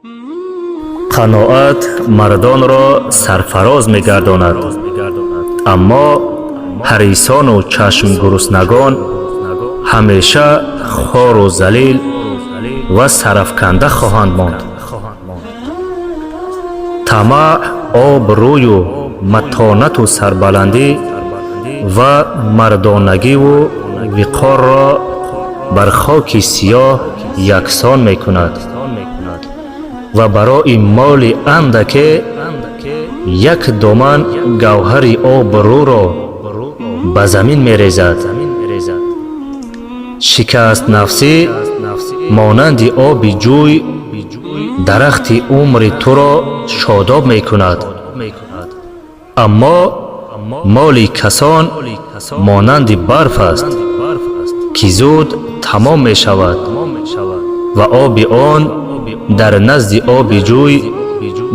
Қаноат мардонро сарфароз мегардонад, аммо ҳарисону чашмгуруснагон ҳамеша хору залил ва сарафканда хоҳанд монд. Тамаъ обрӯю матонату сарбаландӣ ва мардонагиву виқорро бар хоки сиёҳ яксон мекунад ва барои моли андаке як доман гавҳари обрӯро ба замин мерезад. Шикастнафсӣ монанди оби ҷӯй дарахти умри туро шодоб мекунад, аммо моли касон монанди барф аст, ки зуд тамом мешавад ва оби он дар назди оби ҷӯй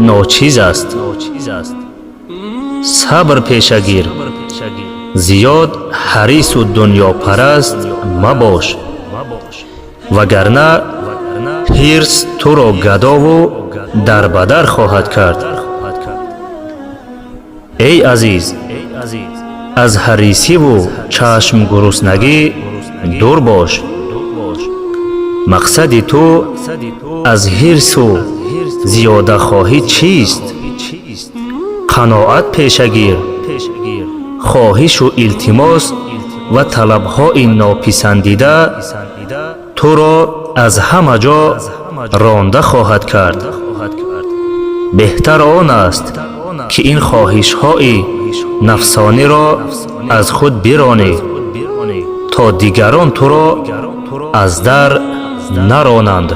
ночиз аст. Сабр пеша гир, зиёд ҳарису дунёпараст мабош, вагарна ҳирс туро гадову дарбадар хоҳад кард. Эй азиз, аз ҳарисиву чашмгуруснагӣ дур бош. Мақсади ту аз ҳирсу зиёдахоҳӣ чист? Қаноат пеша гир. Хоҳишу илтимос ва талабҳои нописандида туро аз ҳама ҷо ронда хоҳад кард. Беҳтар он аст, ки ин хоҳишҳои нафсониро аз худ биронӣ, то дигарон туро аз дар наронанд.